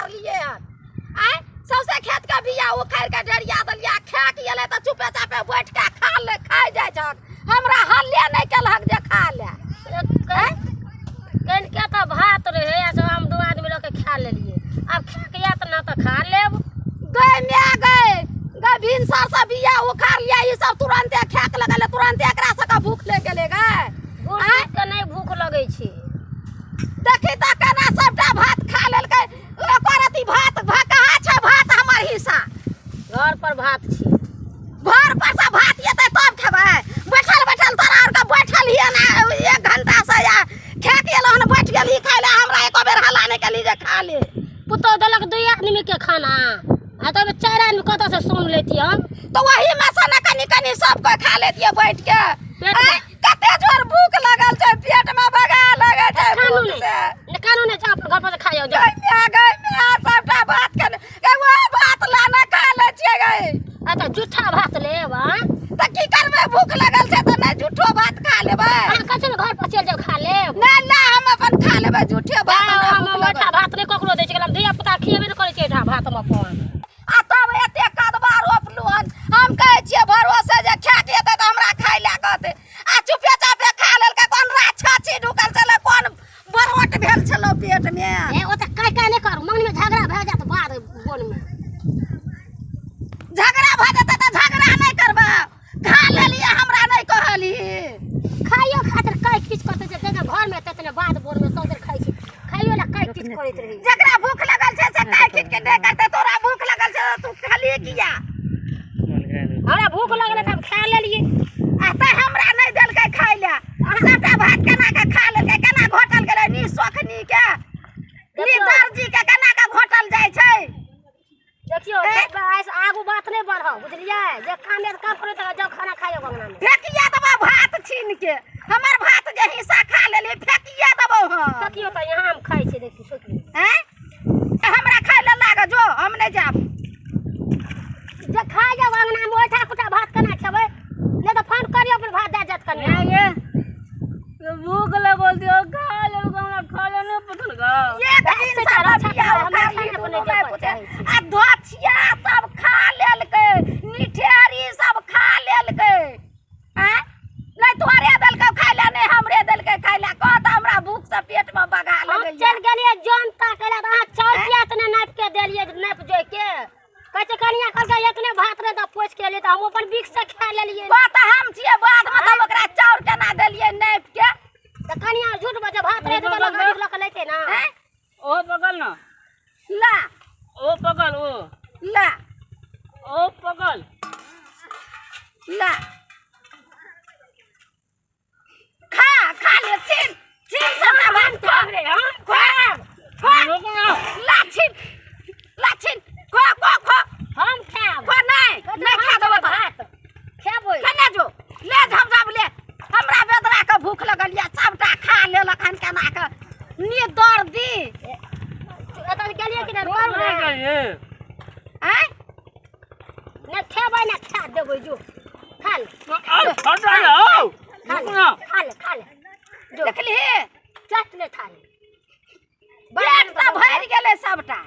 उखाड़लियै हन। आँय, सौंसे खेतके बिया उखाड़ि कऽ ढेरिया देलियै आ खाए के एलै तऽ चुपे चापे बैठ कऽ खा ले, खाइ जाइ छहक। हमरा हल्ले नहि केलहक जे खा ले। कनिके तऽ भात रहै, आ सब हम दू आदमी लऽ के खा लेलियै। आब खाके आयत ना तऽ खा लेब। गै माय गै, गै भिनसर से बिया उखाड़लियै, ई सब तुरन्ते खाके लगलै, तुरन्ते एकरा सबके भूख लागि गेलै गै। बूढ़ के नहि भूख लगै छै। देखी तऽ केना सबटा भात खा लेलकै। ओकर अथी भात कहाँ छै भात हमर हिस्सा? घर पर भात छै। घर पर से भात एतै तब खेबै। बैठल बैठल तोरा आरके बैठल हियै ने एक घंटा से, या खा के एलहुँ हन बैठ गेली खाय लए, हमरा एको बेर हल्ला नहि केली जे खा ले। पुतोहु देलक 2 आदमी के खाना, आ तब 4 आदमी कतऽ से सोन लेतियै हम? तऽ ओही में से ने कनि कनि सब कोइ खा लेतियै बैठ के। पेट आँय, कते जोर भूख लगल छै, पेट में बगा लगै छै कानू भूख नहि। से। नहि, कानू नहि, जाउ अपन घर पर से खाइ जाउ, जाउ। गै माय, गै माय, सबटा भात के गै, वएह भात ला ने खा लै छियै गै। आ तऽ जूठा भात लेब, आँय? तऽ की करबै, भूख लगल छै तऽ नहि जूठो भात खा लेबै? अहाँ कहै छियै ने घर पर चलि जाउ खा लेब। नहि, नहि, हम अपन खा लेबै जूठे भात, जाउ, हमरा हम भूख लगल। ऐठा भात नहि ककरो दै छियै, हम धिया पुता खिएबे नहि करै छियै ऐठा भात हम अपन। आ तब एते कदबा रोपलहुँ हन, हम कहै छियै भरोसे जे खाए के एतै तऽ हमरा खाय लए कहतै, आ चुपे चापे खा लेलकै। कोन राक्षसी ढुकल छलै, कोन बरोट भेल छलौ पेट में। ए, ओते काय काय नहि करू, मंगनी में झगड़ा भए जायत बाद बोन में। झगड़ा भए जेतै तऽ झगड़ा नहि करबै, खा लेलियै हमरा नहि कहली। खाइयो खातिर काय किछ करतै जे जेना घर में तेतने बाद बोन में सौंसे खाइ छै, खाइयो लए काय किछ करैत रहै। जकरा भूख लगल छै से काय किछ के नहि करतै, तोरा भूख लगल छै तऽ तू खाली किया? हमरा भूख लगलै तऽ हम खा लेलियै। आ तऽ हमरा नहि देलकै खाइ लए, सबटा भात केना के खा लेलकै, केना घोटल गेलै नी सोखनी के, नी दर्जी के केना के घोटल जाइ छै। देखियौ, ए? आइ से आगू बात नहि बढ़ब, बुझलियै? जे काम यऽ काम करू तऽ जाउ खाना खाइयौ अंगना में। फेकिया देबौ भात छीन के, हमर भात जे हिस्सा खा लेली फेकिया देबौ हम। फेकियौ तऽ यहाँ हम खाइ छियै, देखियौ सोचि लियौ। आँय? हमरा खाइ लए लागऽ जो, हम नहि जायब। जे खाइ जाउ अंगना में ओहिठा कुटा भात केना खेबै? नहि तऽ फोन करियौ अपन भात दए जायत कनिया। माय गे, भूख लगल छै, खा लेलकै, हमरा खाय लए नहि पुछलकै। एक दिन से से चारा बतिया छापा, हमरा उखाड़ली खाना दुनू बनेबै माय पर पुते। चाहै छी। आ धोछिया सब खा लेलकै, निठेरी सब खा लेलकै। आँय? नहि तोरे देलकै खाय लए, नहि हमरे देलकै खाय लए। कह तऽ हमरा भूख से पेट में बगा हम लगैया। चलि गेलियै जन ताकै लए, तऽ अहाँ चाउर किया एतने नापि के देलियै नापि जोइ के? कहै छै कनिया कहलकै एतने भात रहै तऽ पोछि के एलियै तऽ हम अपन बीख से खा लेलियै। कह तऽ हम छियै बाधमे, तब ओकरा चाउर केना देलियै नापि के? तऽ कनिया झूठ बजै, भात रहै तऽ लोक अधिक लऽ कऽ लैतै ना। आँय? ओ पकड़ ना। ला। ओ पकड़, ओ। ला। ओ पकड़। ला। खा, खा ले, छीन, छीन सबटा भात खो। खो, खो। ला, छीन, ला, छीन, खो, खो, खो। हम खायब। खो, नहि, नहि खा देबौ तोरा। भात। खेबै। खेने जो, ले झमझम ले। हमरा बेदरा के भूख लगल यऽ, सबटा खा लेलक हन केना के। नी दर्दी। एतऽ गेलियै कि नहि? करू ने। नहि गेलियै। आँय? नहि खेबै ने खा देबै, जो। खा ले। आउ, खा ले, आउ। खा ले, ना। खा ले, खा ले। जो। देखलिही? चट ले खा ले। पेट तऽ भरि गेलै सबटा।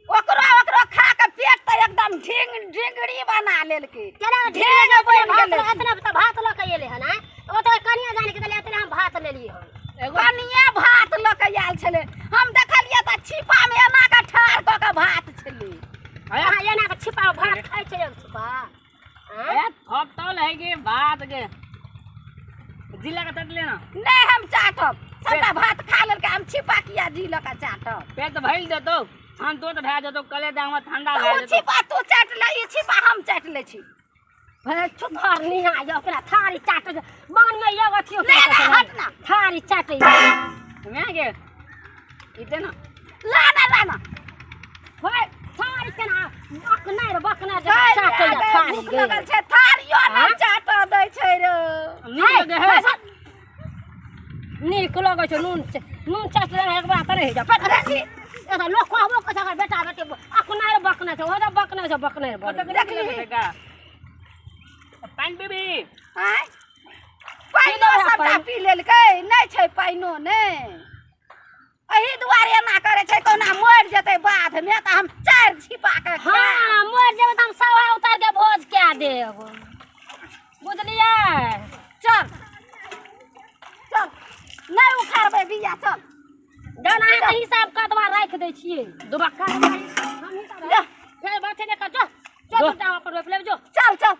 ओकरो ओकरो खा के पेट तऽ एकदम ढिंगरी बना लेलकै। केना ढेंग ढिंगरी बनि भात गेलै। एतना तऽ भात लऽ के एलै हन, आँय? ओतऽ कनिया जानि के देलियै, एतने हम भात लेलियै हन। एगो कनिया भात लऽ के आयल छलै, हम देखलियै तऽ छिपा मे एना के ठाढ़ कऽ के भात छलै। अहाँ एना के छिपा मे भात खाइ छै एगो छिपा? आँय? ए, फटल है के भात के? जिला के चाट लेना। नहि, हम चाटब। सबटा भात खा लेलकै, हम छिपा किया जी लऽ के चाटब? पेट भरि जेतौ, ठंडो तऽ भए जेतौ, कले दाम में ठंडा तऽ भए ओ जेतौ। छिपा तू चाटि ले, ई छिपा हम चाटि लै छी। हे, चुप निहा यौ, ओकरा थारी चाटै छै। मन मे एगो अथियो नहि, के नहि, छै। हट ना। थारी चाटै। मैं के? ई दे ना। ला ना, ला ना। हे, थारी केना बकना रे, बकना जे गै, चाटै गै, या थारी भूख गै। लगल छै, थारियो नहि आँय? चाटऽ दै छै रे। नीक लगे है। नीक लगै छै, नून चाटि लेना एक बार तऽ नहि होइ छै। पेट देखी। एतऽ लोक कहबो करै छै, अगर बेटा बेटी अकना रे बकना छै, ओ तऽ बकना छै, बकना रे बकना। कतऽ के नीक लगै छै का? पानि पीबी? आँय? पानिओ पी लेबै सबटा पानि। पी लेलकै, नहि छै पानिओ नहि। एहि दुआरे एना करै छै कोना मरि जेतै बाधमे तऽ हम चारि छिपा के हाँ मरि जेबै तऽ हम सवा उतार के भोज कए देब बुझलियै। चल चल, नहि उखाड़बै बिया, चल। जहन अहाँके हिसाब कतबा राखि दै छियै दुबक्का हम हिसाब जा। फेर बाते नहि कर, जो जो, जो। दूटा अपन रोपि लेब, जो। चल चल।